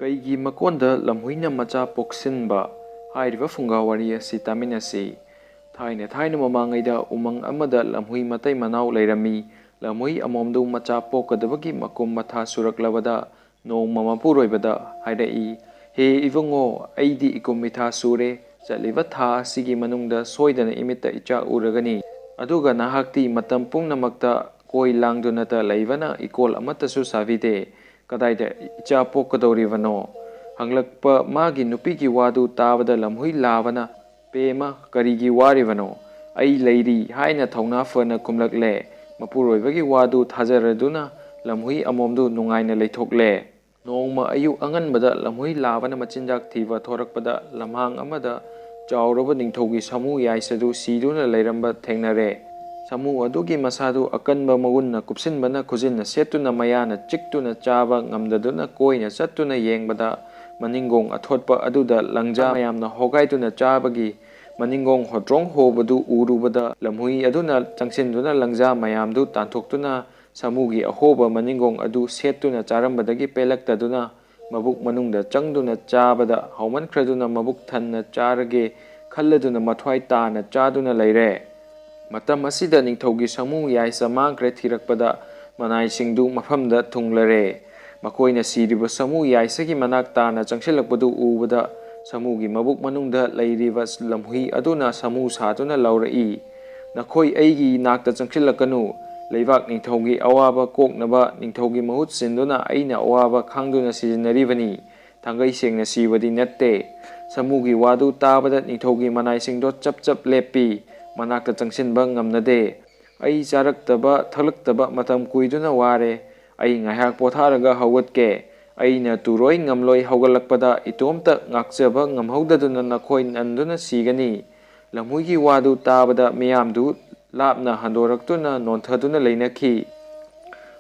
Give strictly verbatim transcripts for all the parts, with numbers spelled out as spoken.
ꯀꯩꯒꯤ ꯃꯀꯣꯟꯗ ꯂꯝꯍꯨꯏꯅ ꯃꯆꯥ ꯄꯣꯛꯁꯤꯟꯕ? ꯍꯥꯏꯔꯤꯕ ꯐꯨꯡꯒꯥ ꯋꯥꯔꯤ ꯑꯁꯤ ꯇꯥꯃꯤꯟꯅꯁꯤ꯫ ꯊꯥꯏꯅ ꯊꯥꯏꯅ ꯃꯃꯥꯡꯉꯩꯗ ꯎꯃꯪ ꯑꯃꯗ ꯂꯝꯍꯨꯏ ꯃꯇꯩ ꯃꯅꯥꯎ ꯂꯩꯔꯝꯃꯤ꯫ ꯂꯝꯍꯨꯏ ꯑꯃꯣꯝꯗꯨ ꯃꯆꯥ ꯄꯣꯛꯀꯗꯕꯒꯤ ꯃꯀꯨꯝ ꯃꯊꯥ ꯁꯨꯔꯛꯂꯕꯗ ꯅꯣꯡꯃ ꯃꯄꯨꯔꯣꯏꯕꯗ ꯍꯥꯏꯔꯛꯏ, "ꯍꯦ ꯏꯕꯨꯡꯉꯣ, ꯑꯩꯗꯤ ꯏꯀꯨꯝ ꯏꯊꯥ ꯁꯨꯔꯦ, ꯆꯠꯂꯤꯕ ꯊꯥ ꯑꯁꯤꯒꯤ ꯃꯅꯨꯡꯗ ꯁꯣꯏꯗꯅ ꯏꯃꯤꯠꯇ ꯏꯆꯥ ꯎꯔꯒꯅꯤ꯫ ꯑꯗꯨꯒ ꯅꯍꯥꯛꯇꯤ ꯃꯇꯝ ꯄꯨꯝꯅꯃꯛꯇ ꯀꯣꯏ ꯂꯥꯡꯗꯨꯅꯇ ꯂꯩꯕꯅ ꯏꯀꯣꯜ ꯑꯃꯠꯇꯁꯨ ꯁꯥꯕꯤꯗꯦ꯫ ꯀꯗꯥꯏꯗ ꯏꯆꯥ ꯄꯣꯛꯀꯗꯧꯔꯤꯕꯅꯣ?" ꯍꯪꯂꯛꯄ ꯃꯥꯒꯤ ꯅꯨꯄꯤꯒꯤ ꯋꯥꯗꯨ ꯇꯥꯕꯗ ꯂꯝꯍꯨꯏ ꯂꯥꯕꯅ, "ꯄꯦꯃ, ꯀꯔꯤꯒꯤ ꯋꯥꯔꯤꯕꯅꯣ? ꯑꯩ ꯂꯩꯔꯤ" ꯍꯥꯏꯅ ꯊꯧꯅꯥ ꯐꯅ ꯈꯨꯝꯂꯛꯂꯦ꯫ ꯃꯄꯨꯔꯣꯏꯕꯒꯤ ꯋꯥꯗꯨ ꯊꯥꯖꯔꯗꯨꯅ ꯂꯝꯍꯨꯏ ꯑꯃꯣꯝꯗꯨ ꯅꯨꯡꯉꯥꯏꯅ ꯂꯩꯊꯣꯛꯂꯦ꯫ ꯅꯣꯡꯃ ꯑꯌꯨꯛ ꯑꯉꯟꯕꯗ ꯂꯝꯍꯨꯏ ꯂꯥꯕꯅ ꯃꯆꯤꯟꯖꯥꯛ ꯊꯤꯕ ꯊꯣꯔꯛꯄꯗ ꯂꯝꯍꯥꯡ ꯑꯃꯗ ꯆꯥꯎꯔꯕ ꯅꯤꯡꯊꯧꯒꯤ ꯁꯥꯃꯨ ꯌꯥꯏꯁ ꯑꯗꯨ ꯁꯤꯗꯨꯅ ꯂꯩꯔꯝꯕ ꯊꯦꯡꯅꯔꯦ꯫ ꯁꯥꯃꯨ ꯑꯗꯨꯒꯤ ꯃꯁꯥꯗꯨ ꯑꯀꯟꯕ ꯃꯒꯨꯟꯅ ꯀꯨꯞꯁꯤꯟꯕꯅ ꯈꯨꯖꯤꯟꯅ ꯁꯦꯠꯇꯨꯅ ꯃꯌꯥꯅ ꯆꯤꯛꯇꯨꯅ ꯆꯥꯕ ꯉꯝꯗꯗꯨꯅ ꯀꯣꯏꯅ ꯆꯠꯇꯨꯅ ꯌꯦꯡꯕꯗ ꯃꯅꯤꯡꯒꯣꯡ ꯑꯊꯣꯠꯄ ꯑꯗꯨꯗ ꯂꯪꯖꯥ ꯃꯌꯥꯝꯅ ꯍꯣꯒꯥꯏꯗꯨꯅ ꯆꯥꯕꯒꯤ ꯃꯅꯤꯡꯒꯣꯡ ꯍꯣꯇ꯭ꯔꯣꯡ ꯍꯣꯕꯗꯨ ꯎꯔꯨꯕꯗ ꯂꯝꯍꯨꯏ ꯑꯗꯨꯅ ꯆꯪꯁꯤꯟꯗꯨꯅ ꯂꯪꯖꯥ ꯃꯌꯥꯝꯗꯨ ꯇꯥꯟꯊꯣꯛꯇꯨꯅ ꯁꯥꯃꯨꯒꯤ ꯑꯍꯣꯕ ꯃꯅꯤꯡꯒꯣꯡ ꯑꯗꯨ ꯁꯦꯠꯇꯨꯅ ꯆꯥꯔꯝꯕꯗꯒꯤ ꯄꯦꯜꯂꯛꯇꯗꯨꯅ ꯃꯕꯨꯛ ꯃꯅꯨꯡꯗ ꯆꯪꯗꯨꯅ ꯆꯥꯕꯗ ꯍꯥꯎꯃꯟꯈ꯭ꯔꯗꯨꯅ ꯃꯕꯨꯛ ꯊꯟꯅ ꯆꯥꯔꯒꯦ ꯈꯜꯂꯗꯨꯅ ꯃꯊ꯭ꯋꯥꯏ ꯇꯥꯅ ꯆꯥꯗꯨꯅ ꯂꯩꯔꯦ꯫ ꯃꯇꯝ ꯑꯁꯤꯗ ꯅꯤꯡꯊꯧꯒꯤ ꯁꯥꯃꯨ ꯌꯥꯏꯁ ꯃꯥꯡꯈ꯭ꯔꯦ ꯊꯤꯔꯛꯄꯗ ꯃꯅꯥꯏꯁꯤꯡꯗꯨ ꯃꯐꯝꯗ ꯊꯨꯡꯂꯔꯦ꯫ ꯃꯈꯣꯏꯅ ꯁꯤꯔꯤꯕ ꯁꯥꯃꯨ ꯌꯥꯏꯁꯒꯤ ꯃꯅꯥꯛ ꯇꯥꯅ ꯆꯪꯁꯤꯜꯂꯛꯄꯗꯨ ꯎꯕꯗ ꯁꯥꯃꯨꯒꯤ ꯃꯕꯨꯛ ꯃꯅꯨꯡꯗ ꯂꯩꯔꯤꯕ ꯂꯝꯍꯨꯏ ꯑꯗꯨꯅ ꯁꯥꯃꯨ ꯁꯥꯗꯨꯅ ꯂꯥꯎꯔꯛꯏ, "ꯅꯈꯣꯏ ꯑꯩꯒꯤ ꯏꯅꯥꯛꯇ ꯆꯪꯁꯤꯜꯂꯛꯀꯅꯨ꯫ ꯂꯩꯕꯥꯛ ꯅꯤꯡꯊꯧꯒꯤ ꯑꯋꯥꯕ ꯀꯣꯛꯅꯕ ꯅꯤꯡꯊꯧꯒꯤ ꯃꯍꯨꯠ ꯁꯤꯟꯗꯨꯅ ꯑꯩꯅ ꯑꯋꯥꯕ ꯈꯥꯡꯗꯨꯅ ꯁꯤꯖꯤꯟꯅꯔꯤꯕꯅꯤ꯫ ꯊꯥꯡꯒꯩ ꯁꯦꯡꯅ ꯁꯤꯕꯗꯤ ꯅꯠꯇꯦ꯫" ꯁꯥꯃꯨꯒꯤ ꯋꯥꯗꯨ ꯇꯥꯕꯗ ꯅꯤꯡꯊꯧꯒꯤ ꯃꯅꯥꯏꯁꯤꯡꯗꯣ ꯆꯞ ꯆꯞ ꯂꯦꯞꯄꯤ꯫ ꯃꯅꯥꯛꯇ ꯆꯪꯁꯤꯟꯕ ꯉꯝꯅꯗꯦ꯫ "ꯑꯩ ꯆꯥꯔꯛꯇꯕ ꯊꯛꯂꯛꯇꯕ ꯃꯇꯝ ꯀꯨꯏꯗꯨꯅ ꯋꯥꯔꯦ꯫ ꯑꯩ ꯉꯥꯏꯍꯥꯛ ꯄꯣꯊꯥꯔꯒ ꯍꯧꯒꯠꯀꯦ꯫ ꯑꯩꯅ ꯇꯨꯔꯣꯏ ꯉꯝꯂꯣꯏ ꯍꯧꯒꯠꯂꯛꯄꯗ ꯏꯇꯣꯝꯇ ꯉꯥꯛꯆꯕ ꯉꯝꯍꯧꯗꯗꯨꯅ ꯅꯈꯣꯏ ꯅꯟꯗꯨꯅ ꯁꯤꯒꯅꯤ꯫" ꯂꯝꯍꯨꯏꯒꯤ ꯋꯥꯗꯨ ꯇꯥꯕꯗ ꯃꯤꯌꯥꯝꯗꯨ ꯂꯥꯞꯅ ꯍꯟꯗꯣꯔꯛꯇꯨꯅ ꯅꯣꯟꯊꯗꯨꯅ ꯂꯩꯅꯈꯤ꯫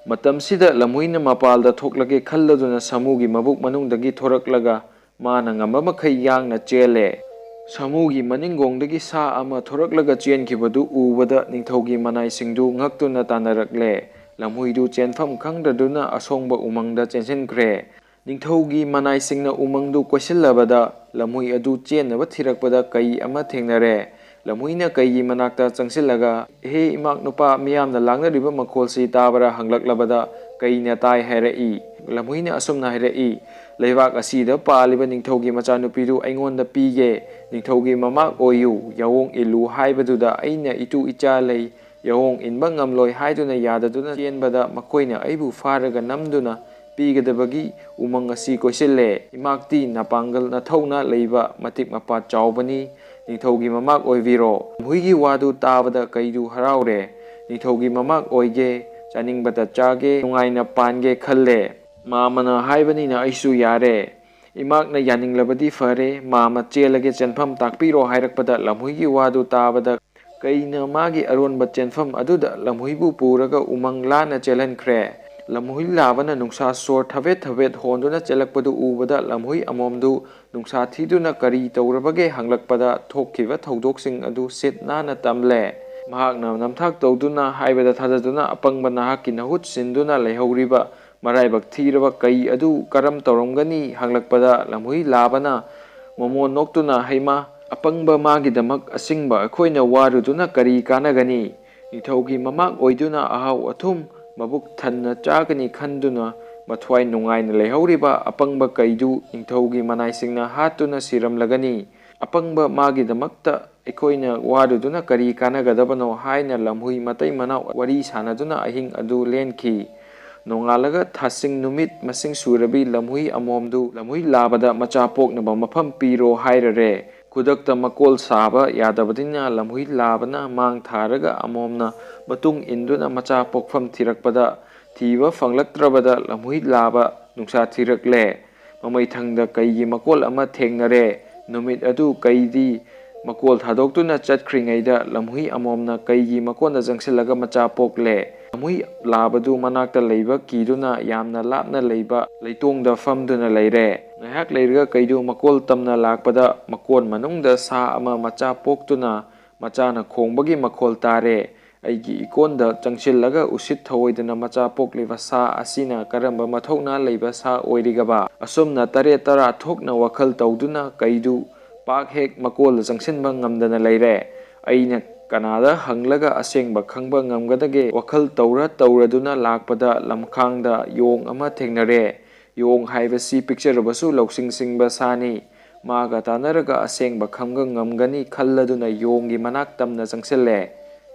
ꯃꯇꯝꯁꯤꯗ ꯂꯝꯍꯨꯏꯅ ꯃꯄꯥꯜꯗ ꯊꯣꯛꯂꯒꯦ ꯈꯜꯂꯗꯨꯅ ꯁꯥꯃꯨꯒꯤ ꯃꯕꯨꯛ ꯃꯅꯨꯡꯗꯒꯤ ꯊꯣꯔꯛꯂꯒ ꯃꯥꯅ ꯉꯝꯕ ꯃꯈꯩ ꯌꯥꯡꯅ ꯆꯦꯜꯂꯦ꯫ ꯁꯥꯃꯨꯒꯤ ꯃꯅꯤꯡꯒꯣꯡꯗꯒꯤ ꯁꯥ ꯑꯃ ꯊꯣꯔꯛꯂꯒ ꯆꯦꯟꯈꯤꯕꯗꯨ ꯎꯕꯗ ꯅꯤꯡꯊꯧꯒꯤ ꯃꯅꯥꯏꯁꯤꯡꯗꯨ ꯉꯛꯇꯨꯅ ꯇꯥꯟꯅꯔꯛꯂꯦ꯫ ꯂꯝꯍꯨꯏꯗꯨ ꯆꯦꯟꯐꯝ ꯈꯪꯗꯗꯨꯅ ꯑꯁꯣꯡꯕ ꯎꯃꯪꯗ ꯆꯦꯟꯁꯤꯟꯈ꯭ꯔꯦ꯫ ꯅꯤꯡꯊꯧꯒꯤ ꯃꯅꯥꯏꯁꯤꯡꯅ ꯎꯃꯪꯗꯨ ꯀꯣꯏꯁꯤꯜꯂꯕꯗ ꯂꯝꯍꯨꯏ ꯑꯗꯨ ꯆꯦꯟꯅꯕ ꯊꯤꯔꯛꯄꯗ ꯀꯩ ꯑꯃ ꯊꯦꯡꯅꯔꯦ꯫ ꯂꯝꯍꯨꯏꯅ ꯀꯩꯒꯤ ꯃꯅꯥꯛꯇ ꯆꯪꯁꯤꯜꯂꯒ, "ꯍꯦ ꯏꯃꯥꯛ ꯅꯨꯄꯥ, ꯃꯤꯌꯥꯝꯅ ꯂꯥꯡꯅꯔꯤꯕ ꯃꯈꯣꯜꯁꯤ ꯇꯥꯕ꯭ꯔꯥ?" ꯍꯪꯂꯛꯂꯕꯗ ꯀꯩꯅ ꯇꯥꯏ ꯍꯥꯏꯔꯛꯏ꯫ ꯂꯝꯍꯨꯏꯅ ꯑꯁꯨꯝꯅ ꯍꯥꯏꯔꯛꯏ, "ꯂꯩꯕꯥꯛ ꯑꯁꯤꯗ ꯄꯥꯜꯂꯤꯕ ꯅꯤꯡꯊꯧꯒꯤ ꯃꯆꯥꯅꯨꯄꯤꯗꯨ ꯑꯩꯉꯣꯟꯗ ꯄꯤꯒꯦ꯫ ꯅꯤꯡꯊꯧꯒꯤ ꯃꯃꯥꯛ ꯑꯣꯏꯌꯨ, ꯌꯥꯑꯣꯡ ꯏꯜꯂꯨ ꯍꯥꯏꯕꯗꯨꯗ ꯑꯩꯅ ꯏꯇꯨ ꯏꯆꯥ ꯂꯩ, ꯌꯥꯑꯣꯡ ꯏꯟꯕ ꯉꯝꯂꯣꯏ ꯍꯥꯏꯗꯨꯅ ꯌꯥꯗꯗꯨꯅ ꯆꯦꯟꯕꯗ ꯃꯈꯣꯏꯅ ꯑꯩꯕꯨ ꯐꯥꯔꯒ ꯅꯝꯗꯨꯅ ꯄꯤꯒꯗꯕꯒꯤ ꯎꯃꯪ ꯑꯁꯤ ꯀꯣꯏꯁꯤꯜꯂꯦ꯫ ꯏꯃꯥꯛꯇꯤ ꯅꯄꯥꯡꯒꯜ ꯅꯊꯧꯅ ꯂꯩꯕ ꯃꯇꯤꯛ ꯃꯄꯥ ꯆꯥꯎꯕꯅꯤ꯫ ꯅꯤꯡꯊꯧꯒꯤ ꯃꯃꯥꯛ ꯑꯣꯏꯕꯤꯔꯣ꯫" ꯂꯝꯍꯨꯏꯒꯤ ꯋꯥꯗꯨ ꯇꯥꯕꯗ ꯀꯩꯗꯨ ꯍꯔꯥꯎꯔꯦ꯫ "ꯅꯤꯡꯊꯧꯒꯤ ꯃꯃꯥꯛ ꯑꯣꯏꯒꯦ, ꯆꯥꯅꯤꯡꯕꯇ ꯆꯥꯒꯦ, ꯅꯨꯡꯉꯥꯏꯅ ꯄꯥꯟꯒꯦ ꯈꯜꯂꯦ꯫ ꯃꯥꯃꯅ ꯍꯥꯏꯕꯅꯤꯅ ꯑꯩꯁꯨ ꯌꯥꯔꯦ꯫ ꯏꯃꯥꯛꯅ ꯌꯥꯅꯤꯡꯂꯕꯗꯤ ꯐꯔꯦ, ꯃꯥꯃ ꯆꯦꯜꯂꯒꯦ, ꯆꯦꯟꯐꯝ ꯇꯥꯛꯄꯤꯔꯣ" ꯍꯥꯏꯔꯛꯄꯗ ꯂꯝꯍꯨꯏꯒꯤ ꯋꯥꯗꯨ ꯇꯥꯕꯗ ꯀꯩꯅ ꯃꯥꯒꯤ ꯑꯔꯣꯟꯕ ꯆꯦꯟꯐꯝ ꯑꯗꯨꯗ ꯂꯝꯍꯨꯏꯕꯨ ꯄꯨꯔꯒ ꯎꯃꯪ ꯂꯥꯟꯅ ꯆꯦꯜꯍꯟꯈ꯭ꯔꯦ꯫ ꯂꯝꯍꯨꯏ ꯂꯥꯕꯅ ꯅꯨꯡꯁꯥ ꯁꯣꯔ ꯊꯕꯦꯠ ꯊꯕꯦꯠ ꯍꯣꯟꯗꯨꯅ ꯆꯦꯜꯂꯛꯄꯗꯨ ꯎꯕꯗ ꯂꯝꯍꯨꯏ ꯑꯃꯣꯝꯗꯨ ꯅꯨꯡꯁꯥ ꯊꯤꯗꯨꯅ ꯀꯔꯤ ꯇꯧꯔꯕꯒꯦ ꯍꯪꯂꯛꯄꯗ ꯊꯣꯛꯈꯤꯕ ꯊꯧꯗꯣꯛꯁꯤꯡ ꯑꯗꯨ ꯁꯤꯠ ꯅꯥꯟꯅ ꯇꯝꯂꯦ꯫ ꯃꯍꯥꯛꯅ ꯅꯝꯊꯥꯛ ꯇꯧꯗꯨꯅ ꯍꯥꯏꯕꯗ ꯊꯥꯖꯗꯨꯅ ꯑꯄꯪꯕ ꯅꯍꯥꯛꯀꯤ ꯅꯍꯨꯠ ꯁꯤꯟꯗꯨꯅ ꯂꯩꯍꯧꯔꯤꯕ ꯃꯔꯥꯏꯕꯛ ꯊꯤꯔꯕ ꯀꯩ ꯑꯗꯨ ꯀꯔꯝ ꯇꯧꯔꯝꯒꯅꯤ ꯍꯪꯂꯛꯄꯗ ꯂꯝꯍꯨꯏ ꯂꯥꯕꯅ ꯃꯃꯣꯟ ꯅꯣꯛꯇꯨꯅ, "ꯍꯩꯃꯥ, ꯑꯄꯪꯕ ꯃꯥꯒꯤꯗꯃꯛ ꯑꯁꯤꯡꯕ ꯑꯩꯈꯣꯏꯅ ꯋꯥꯔꯨꯗꯨꯅ ꯀꯔꯤ ꯀꯥꯟꯅꯒꯅꯤ? ꯅꯤꯡꯊꯧꯒꯤ ꯃꯃꯥꯛ ꯑꯣꯏꯗꯨꯅ ꯑꯍꯥꯎ ꯑꯊꯨꯝ ꯃꯕꯨꯛ ꯊꯟꯅ ꯆꯥꯒꯅꯤ ꯈꯟꯗꯨꯅ ꯃꯊ꯭ꯋꯥꯏ ꯅꯨꯡꯉꯥꯏꯅ ꯂꯩꯍꯧꯔꯤꯕ ꯑꯄꯪꯕ ꯀꯩꯗꯨ ꯅꯤꯡꯊꯧꯒꯤ ꯃꯅꯥꯏꯁꯤꯡꯅ ꯍꯥꯠꯇꯨꯅ ꯁꯤꯔꯝꯂꯒꯅꯤ꯫ ꯑꯄꯪꯕ ꯃꯥꯒꯤꯗꯃꯛꯇ ꯑꯩꯈꯣꯏꯅ ꯋꯥꯔꯨꯗꯨꯅ ꯀꯔꯤ ꯀꯥꯟꯅꯒꯗꯕꯅꯣ?" ꯍꯥꯏꯅ ꯂꯝꯍꯨꯏ ꯃꯇꯩ ꯃꯅꯥꯎ ꯋꯥꯔꯤ ꯁꯥꯟꯅꯗꯨꯅ ꯑꯍꯤꯡ ꯑꯗꯨ ꯂꯦꯟꯈꯤ꯫ ꯅꯣꯡꯉꯥꯜꯂꯒ ꯊꯥꯁꯤꯡ ꯅꯨꯃꯤꯠ ꯃꯁꯤꯡ ꯁꯨꯔꯕꯤ ꯂꯝꯍꯨꯏ ꯑꯃꯣꯝꯗꯨ ꯂꯝꯍꯨꯏ ꯂꯥꯕꯗ ꯃꯆꯥ ꯄꯣꯛꯅꯕ ꯃꯐꯝ ꯄꯤꯔꯣ ꯍꯥꯏꯔꯔꯦ꯫ ꯈꯨꯗꯛꯇ ꯃꯀꯣꯜ ꯁꯥꯕ ꯌꯥꯗꯕꯅꯤꯅ ꯂꯝꯍꯨꯏ ꯂꯥꯕꯅ ꯃꯥꯡ ꯊꯥꯔꯒ ꯑꯃꯣꯝꯅ ꯃꯇꯨꯡ ꯏꯟꯗꯨꯅ ꯃꯆꯥ ꯄꯣꯛꯐꯝ ꯊꯤꯔꯛꯄꯗ ꯊꯤꯕ ꯐꯪꯂꯛꯇ꯭ꯔꯕꯗ ꯂꯝꯍꯨꯏ ꯂꯥꯕ ꯅꯨꯡꯁꯥ ꯊꯤꯔꯛꯂꯦ꯫ ꯃꯃꯩꯊꯪꯗ ꯀꯩꯒꯤ ꯃꯀꯣꯜ ꯑꯃ ꯊꯦꯡꯅꯔꯦ꯫ ꯅꯨꯃꯤꯠ ꯑꯗꯨ ꯀꯩꯗꯤ ꯃꯀꯣꯜ ꯊꯥꯗꯣꯛꯇꯨꯅ ꯆꯠꯈ꯭ꯔꯤꯉꯩꯗ ꯂꯝꯍꯨꯏ ꯑꯃꯣꯝꯅ ꯀꯩꯒꯤ ꯃꯀꯣꯟꯗ ꯆꯪꯁꯤꯜꯂꯒ ꯃꯆꯥ ꯄꯣꯛꯂꯦ꯫ ꯂꯝꯍꯨꯏ ꯂꯥꯕꯗꯨ ꯃꯅꯥꯛꯇ ꯂꯩꯕ ꯀꯤꯗꯨꯅ ꯌꯥꯝꯅ ꯂꯥꯞꯅ ꯂꯩꯕ ꯂꯩꯇꯣꯡꯗ ꯐꯝꯗꯨꯅ ꯂꯩꯔꯦ꯫ ꯉꯥꯏꯍꯥꯛ ꯂꯩꯔꯒ ꯀꯩꯗꯨ ꯃꯀꯣꯜ ꯇꯝꯅ ꯂꯥꯛꯄꯗ ꯃꯀꯣꯟ ꯃꯅꯨꯡꯗ ꯁꯥ ꯑꯃ ꯃꯆꯥ ꯄꯣꯛꯇꯨꯅ ꯃꯆꯥꯅ ꯈꯣꯡꯕꯒꯤ ꯃꯈꯣꯜ ꯇꯥꯔꯦ꯫ ꯑꯩꯒꯤ ꯏꯀꯣꯟꯗ ꯆꯪꯁꯤꯜꯂꯒ ꯎꯁꯤꯠ ꯊꯑꯣꯏꯗꯅ ꯃꯆꯥ ꯄꯣꯛꯂꯤꯕ ꯁꯥ ꯑꯁꯤꯅ ꯀꯔꯝꯕ ꯃꯊꯧꯅꯥ ꯂꯩꯕ ꯁꯥ ꯑꯣꯏꯔꯤꯒꯕ? ꯑꯁꯨꯝꯅ ꯇꯔꯦꯠ ꯇꯔꯥ ꯊꯣꯛꯅ ꯋꯥꯈꯜ ꯇꯧꯗꯨꯅ ꯀꯩꯗꯨ ꯄꯥꯛ ꯍꯦꯛ ꯃꯀꯣꯜꯗ ꯆꯪꯁꯤꯟꯕ ꯉꯝꯗꯅ ꯂꯩꯔꯦ꯫ ꯑꯩꯅ ꯀꯅꯥꯗ ꯍꯪꯂꯒ ꯑꯁꯦꯡꯕ ꯈꯪꯕ ꯉꯝꯒꯗꯒꯦ? ꯋꯥꯈꯜ ꯇꯧꯔ ꯇꯧꯔꯗꯨꯅ ꯂꯥꯛꯄꯗ ꯂꯝꯈꯥꯡꯗ ꯌꯣꯡ ꯑꯃ ꯊꯦꯡꯅꯔꯦ꯫ ꯌꯣꯡ ꯍꯥꯏꯕꯁꯤ ꯄꯤꯛꯆꯔꯕꯁꯨ ꯂꯧꯁꯤꯡ ꯁꯤꯡꯕ ꯁꯥꯅꯤ꯫ ꯃꯥꯒ ꯇꯥꯟꯅꯔꯒ ꯑꯁꯦꯡꯕ ꯈꯪꯕ ꯉꯝꯒꯅꯤ ꯈꯜꯂꯗꯨꯅ ꯌꯣꯡꯒꯤ ꯃꯅꯥꯛ ꯇꯝꯅ ꯆꯪꯁꯤꯜꯂꯦ꯫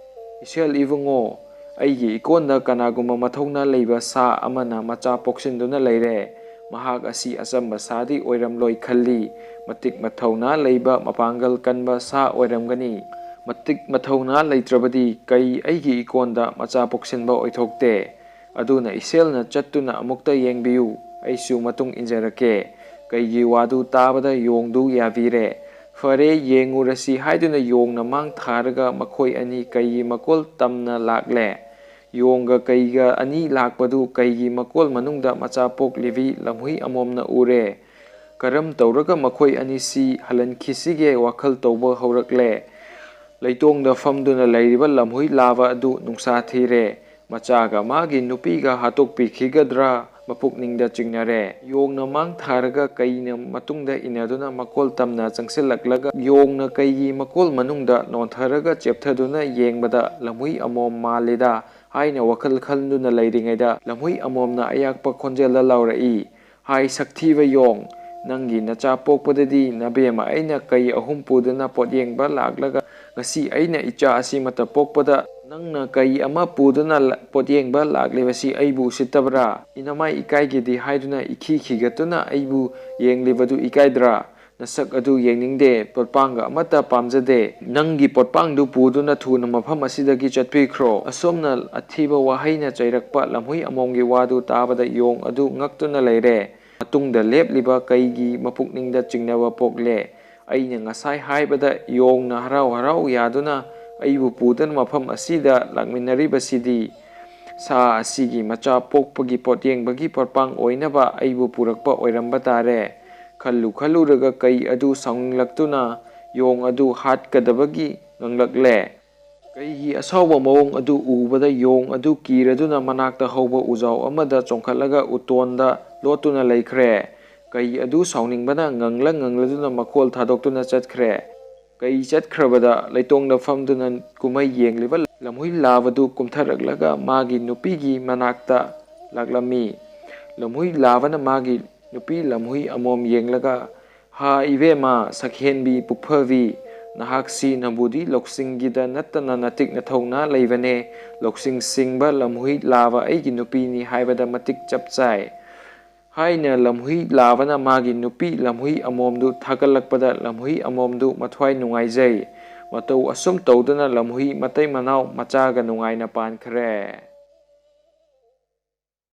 "ꯏꯁꯦꯜ ꯏꯕꯨꯡꯉꯣ, ꯑꯩꯒꯤ ꯏꯀꯣꯟꯗ ꯀꯅꯥꯒꯨꯝꯕ ꯃꯊꯧꯅꯥ ꯂꯩꯕ ꯁꯥ ꯑꯃꯅ ꯃꯆꯥ ꯄꯣꯛꯁꯤꯟꯗꯨꯅ ꯂꯩꯔꯦ꯫ ꯃꯍꯥꯛ ꯑꯁꯤ ꯑꯆꯝꯕ ꯁꯥꯗꯤ ꯑꯣꯏꯔꯝꯂꯣꯏ ꯈꯜꯂꯤ꯫ ꯃꯇꯤꯛ ꯃꯊꯧꯅꯥ ꯂꯩꯕ, ꯃꯄꯥꯡꯒꯜ ꯀꯟꯕ ꯁꯥ ꯑꯣꯏꯔꯝꯒꯅꯤ꯫ ꯃꯇꯤꯛ ꯃꯊꯧꯅꯥ ꯂꯩꯇ꯭ꯔꯕꯗꯤ ꯀꯩ ꯑꯩꯒꯤ ꯏꯀꯣꯟꯗ ꯃꯆꯥ ꯄꯣꯛꯁꯤꯟꯕ ꯑꯣꯏꯊꯣꯛꯇꯦ?" ꯑꯗꯨꯅ ꯏꯁꯦꯜꯅ ꯆꯠꯇꯨꯅ ꯑꯃꯨꯛꯇ ꯌꯦꯡꯕꯤꯌꯨ, ꯑꯩꯁꯨ ꯃꯇꯨꯡ ꯏꯟꯖꯔꯛꯀꯦ꯫ ꯀꯩꯒꯤ ꯋꯥꯗꯨ ꯇꯥꯕꯗ ꯌꯣꯡꯗꯨ ꯌꯥꯕꯤꯔꯦ꯫ "ꯐꯔꯦ, ꯌꯦꯡꯉꯨꯔꯁꯤ" ꯍꯥꯏꯗꯨꯅ ꯌꯣꯡꯅ ꯃꯥꯡ ꯊꯥꯔꯒ ꯃꯈꯣꯏ ꯑꯅꯤ ꯀꯩꯒꯤ ꯃꯀꯣꯜ ꯇꯝꯅ ꯂꯥꯛꯂꯦ꯫ ꯌꯣꯡꯒ ꯀꯩꯒ ꯑꯅꯤ ꯂꯥꯛꯄꯗꯨ ꯀꯩꯒꯤ ꯃꯀꯣꯜ ꯃꯅꯨꯡꯗ ꯃꯆꯥ ꯄꯣꯛꯂꯤꯕꯤ ꯂꯝꯍꯨꯏ ꯑꯃꯣꯝꯅ ꯎꯔꯦ꯫ ꯀꯔꯝ ꯇꯧꯔꯒ ꯃꯈꯣꯏ ꯑꯅꯤꯁꯤ ꯍꯜꯍꯟꯈꯤꯁꯤꯒꯦ ꯋꯥꯈꯜ ꯇꯧꯕ ꯍꯧꯔꯛꯂꯦ꯫ ꯂꯩꯇꯣꯡꯗ ꯐꯝꯗꯨꯅ ꯂꯩꯔꯤꯕ ꯂꯝꯍꯨꯏ ꯂꯥꯕ ꯑꯗꯨ ꯅꯨꯡꯁꯥ ꯊꯤꯔꯦ꯫ ꯃꯆꯥꯒ ꯃꯥꯒꯤ ꯅꯨꯄꯤꯒ ꯍꯥꯠꯇꯣꯛꯄꯤꯈꯤꯒꯗ꯭ꯔꯥ? ꯃꯄꯨꯛꯅꯤꯡꯗ ꯆꯤꯡꯅꯔꯦ꯫ ꯌꯣꯡꯅ ꯃꯥꯡ ꯊꯥꯔꯒ ꯀꯩꯅ ꯃꯇꯨꯡꯗ ꯏꯟꯅꯗꯨꯅ ꯃꯀꯣꯜ ꯇꯝꯅ ꯆꯪꯁꯤꯜꯂꯛꯂꯒ ꯌꯣꯡꯅ ꯀꯩꯒꯤ ꯃꯀꯣꯜ ꯃꯅꯨꯡꯗ ꯅꯣꯟꯊꯔꯒ ꯆꯦꯞꯊꯗꯨꯅ ꯌꯦꯡꯕꯗ ꯂꯝꯍꯨꯏ ꯑꯃꯣꯝ ꯃꯥꯜꯂꯤꯗ ꯍꯥꯏꯅ ꯋꯥꯈꯜ ꯈꯟꯗꯨꯅ ꯂꯩꯔꯤꯉꯩꯗ ꯂꯝꯍꯨꯏ ꯑꯃꯣꯝꯅ ꯑꯌꯥꯛꯄ ꯈꯣꯟꯖꯦꯜꯗ ꯂꯥꯎꯔꯛꯏ, "ꯍꯥꯏ ꯁꯛꯊꯤꯕ ꯌꯣꯡ, ꯅꯪꯒꯤ ꯅꯆꯥ ꯄꯣꯛꯄꯗꯗꯤ ꯅꯕꯦꯝꯃ ꯑꯩꯅ ꯀꯩ ꯑꯍꯨꯝ ꯄꯨꯗꯨꯅ ꯄꯣꯠꯌꯦꯡꯕ ꯂꯥꯛꯂꯒ ꯉꯁꯤ ꯑꯩꯅ ꯏꯆꯥ ꯑꯁꯤꯃꯇ ꯄꯣꯛꯄꯗ ꯅꯪꯅ ꯀꯩ ꯑꯃ ꯄꯨꯗꯨꯅ ꯂ-, ꯄꯣꯠꯌꯦꯡꯕ ꯂꯥꯛꯂꯤꯕꯁꯤ ꯑꯩꯕꯨ ꯎꯁꯤꯠꯇꯕ꯭ꯔꯥ? ꯏꯅꯃꯥꯏ ꯏꯀꯥꯏꯒꯤꯗꯤ ꯍꯥꯏꯗꯨꯅ ꯏꯈꯤ ꯈꯤꯒꯠꯇꯨꯅ ꯑꯩꯕꯨ ꯌꯦꯡꯂꯤꯕꯗꯨ ꯏꯀꯥꯏꯗ꯭ꯔꯥ? ꯅꯁꯛ ꯑꯗꯨ ꯌꯦꯡꯅꯤꯡꯗꯦ, ꯄꯣꯠꯄꯥꯡꯒ ꯑꯃꯠꯇ ꯄꯥꯝꯖꯗꯦ꯫ ꯅꯪꯒꯤ ꯄꯣꯠꯄꯥꯡꯗꯨ ꯄꯨꯗꯨꯅ ꯊꯨꯅ ꯃꯐꯝ ꯑꯁꯤꯗꯒꯤ ꯆꯠꯄꯤꯈ꯭ꯔꯣ꯫" ꯑꯁꯣꯝꯅ ꯑꯊꯤꯕ ꯋꯥꯍꯩꯅ ꯆꯩꯔꯛꯄ ꯂꯝꯍꯨꯏ ꯑꯃꯣꯝꯒꯤ ꯋꯥꯗꯨ ꯇꯥꯕꯗ ꯌꯣꯡ ꯑꯗꯨ ꯉꯛꯇꯨꯅ ꯂꯩꯔꯦ꯫ ꯃꯇꯨꯡꯗ ꯂꯦꯞꯂꯤꯕ ꯀꯩꯒꯤ ꯃꯄꯨꯛꯅꯤꯡꯗ ꯆꯤꯡꯅꯕ ꯄꯣꯛꯂꯦ꯫ ꯑꯩꯅ ꯉꯁꯥꯏ ꯍꯥꯏꯕꯗ ꯌꯣꯡꯅ ꯍꯔꯥꯎ ꯍꯔꯥꯎ ꯌꯥꯗꯨꯅ ꯑꯩꯕꯨ ꯄꯨꯗꯨꯅ ꯃꯐꯝ ꯑꯁꯤꯗ ꯂꯥꯛꯃꯤꯟꯅꯔꯤꯕꯁꯤꯗꯤ ꯁꯥ ꯑꯁꯤꯒꯤ ꯃꯆꯥ ꯄꯣꯛꯄꯒꯤ ꯄꯣꯠꯌꯦꯡꯕꯒꯤ ꯄꯣꯠꯄꯥꯡ ꯑꯣꯏꯅꯕ ꯑꯩꯕꯨ ꯄꯨꯔꯛꯄ ꯑꯣꯏꯔꯝꯕ ꯇꯥꯔꯦ꯫ ꯈꯜꯂꯨ ꯈꯜꯂꯨꯔꯒ ꯀꯩ ꯑꯗꯨ ꯁꯥꯎꯅꯤꯡꯂꯛꯇꯨꯅ ꯌꯣꯡ ꯑꯗꯨ ꯍꯥꯠꯀꯗꯕꯒꯤ ꯉꯥꯡꯂꯛꯂꯦ꯫ ꯀꯩꯒꯤ ꯑꯁꯥꯎꯕ ꯃꯑꯣꯡ ꯑꯗꯨ ꯎꯕꯗ ꯌꯣꯡ ꯑꯗꯨ ꯀꯤꯔꯗꯨꯅ ꯃꯅꯥꯛꯇ ꯍꯧꯕ ꯎꯖꯥꯎ ꯑꯃꯗ ꯆꯣꯡꯈꯠꯂꯒ ꯎꯇꯣꯟꯗ ꯂꯣꯠꯇꯨꯅ ꯂꯩꯈ꯭ꯔꯦ꯫ ꯀꯩ ꯑꯗꯨ ꯁꯥꯎꯅꯤꯡꯕꯅ ꯉꯪꯂ ꯉꯪꯂꯗꯨꯅ ꯃꯈꯣꯜ ꯊꯥꯗꯣꯛꯇꯨꯅ ꯆꯠꯈ꯭ꯔꯦ꯫ ꯀꯩ ꯆꯠꯈ꯭ꯔꯕꯗ ꯂꯩꯇꯣꯡꯗ ꯐꯝꯗꯨꯅ ꯀꯨꯝꯍꯩ ꯌꯦꯡꯂꯤꯕ ꯂꯝꯍꯨꯏ ꯂꯥꯕꯗꯨ ꯀꯨꯝꯊꯔꯛꯂꯒ ꯃꯥꯒꯤ ꯅꯨꯄꯤꯒꯤ ꯃꯅꯥꯛꯇ ꯂꯥꯛꯂꯝꯃꯤ꯫ ꯂꯝꯍꯨꯏ ꯂꯥꯕꯅ ꯃꯥꯒꯤ ꯅꯨꯄꯤ ꯂꯝꯍꯨꯏ ꯑꯃꯣꯝ ꯌꯦꯡꯂꯒ, "ꯍꯥ ꯏꯕꯦꯝꯃ, ꯁꯛꯍꯦꯟꯕꯤ ꯄꯨꯛꯐꯕꯤ, ꯅꯍꯥꯛꯁꯤ ꯅꯕꯨꯗꯤ ꯂꯧꯁꯤꯡꯒꯤꯗ ꯅꯠꯇꯅ ꯅꯇꯤꯛ ꯅꯊꯧꯅꯥ ꯂꯩꯕꯅꯦ꯫ ꯂꯧꯁꯤꯡ ꯁꯤꯡꯕ ꯂꯝꯍꯨꯏ ꯂꯥꯕ ꯑꯩꯒꯤ ꯅꯨꯄꯤꯅꯤ ꯍꯥꯏꯕꯗ ꯃꯇꯤꯛ ꯆꯞ ꯆꯥꯏ" ꯍꯥꯏꯅ ꯂꯝꯍꯨꯏ ꯂꯥꯕꯅ ꯃꯥꯒꯤ ꯅꯨꯄꯤ ꯂꯝꯍꯨꯏ ꯑꯃꯣꯝꯗꯨ ꯊꯥꯒꯠꯂꯛꯄꯗ ꯂꯝꯍꯨꯏ ꯑꯃꯣꯝꯗꯨ ꯃꯊ꯭ꯋꯥꯏ ꯅꯨꯡꯉꯥꯏꯖꯩ꯫ ꯃꯇꯧ ꯑꯁꯨꯝ ꯇꯧꯗꯨꯅ ꯂꯝꯍꯨꯏ ꯃꯇꯩ ꯃꯅꯥꯎ ꯃꯆꯥꯒ ꯅꯨꯡꯉꯥꯏꯅ ꯄꯥꯟꯈ꯭ꯔꯦ꯫